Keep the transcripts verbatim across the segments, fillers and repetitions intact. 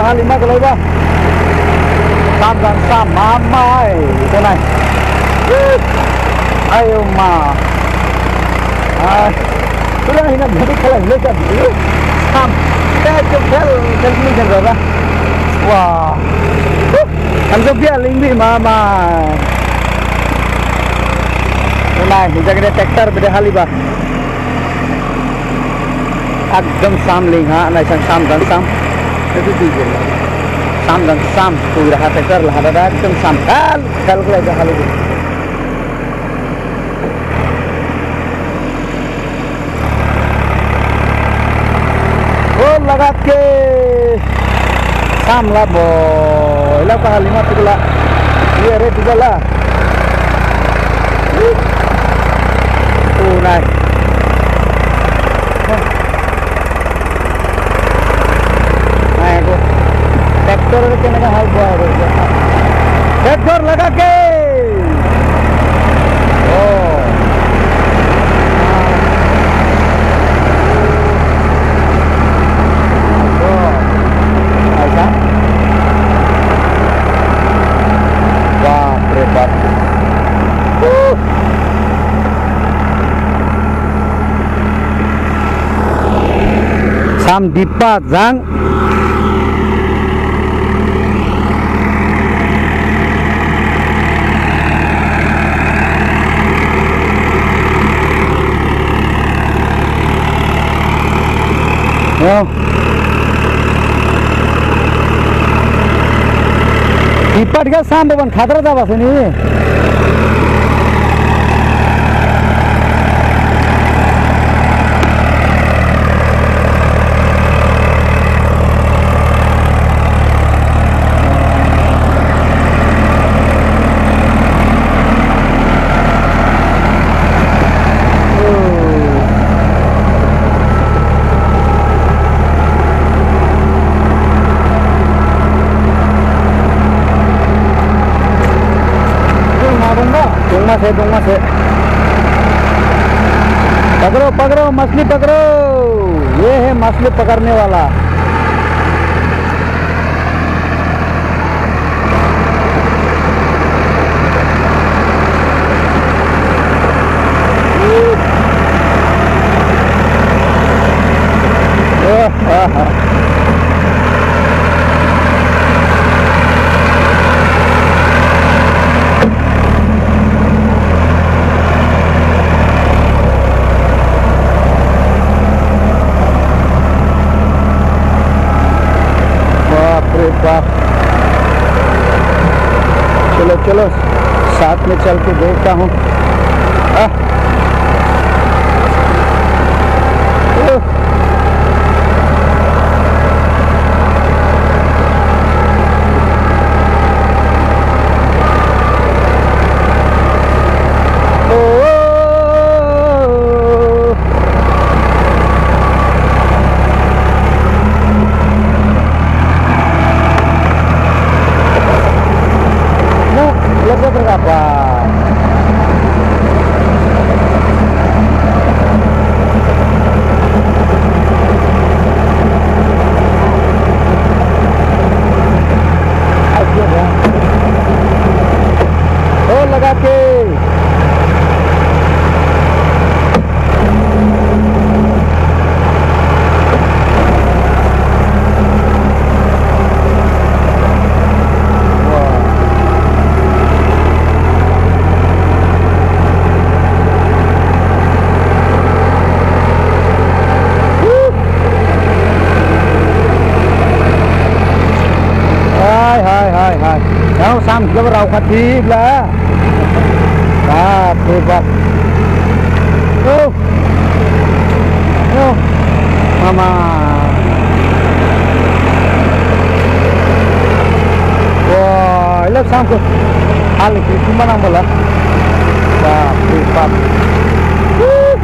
Lima kalai ba. Sam dan sam, mamai. Ito nai. Ayo ma. Ai. Pura hina bhari kala hile ka. Sam. Te chok phel, phel ni jan ra. Wah. An jo bia ling bi mamai. Ito nai, hijak ini tractor bede hali ba. Ekdom sam ling ha, nai sang sam dan sam. Itu tujuh. Sam dan sam, tu raha tractor lah ada ekdom sam. Hal, hal ko aja hal itu. Oh, laga ke. Sam la bo. Ila pa halima tu la. Ye re tu la. Oh, nai. Nai ko. Tractor ke na hal bo. Tractor laga ke. Oh. Oh. Aisa. Bap re bap. Uh. Sam dipat jang. Oh. Ipat ga sam beban khatra ta bas ni. Dong mase, dong mase. पकड़ो, पकड़ो, मछली पकड़ो। ये है मछली पकड़ने वाला। बाप रे बाप। चलो, चलो, साथ में चल के देखता हूँ। आह। ओह। ओह। Nah, lihat berapa. Aja ya. Oh, laga ke. Hai, hai, hai, hai. Yang sam kita berau kati bla. Bap re bap. Oh. Oh. Mama. Wah, ilo sam ko. Hal ke cuma nang bola. Bap re bap. Wuh.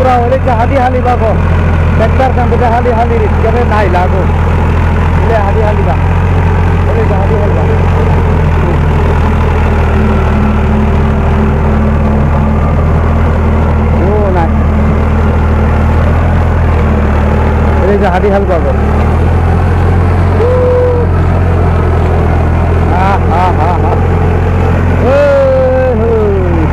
Ba, ole ke hadi hali ba ko. Tractor kan beda hali hali rit, kere nai la ko. Ole hadi hali ba. Ole ke hadi hali ba. Oh, nai. Ole ke hadi hali ba ko. Ah, ah, ah, ah. Hei, hei.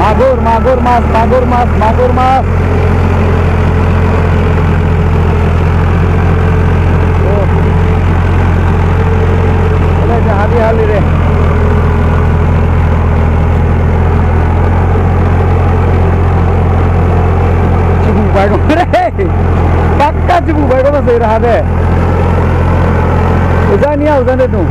Magur, magur mas, magur mas, magur mas. Oh. Ole ke hadi hali re. Chibu bai ko re. Pakka chibu bai ko mas era hade. Ujan ya, ujan de tu.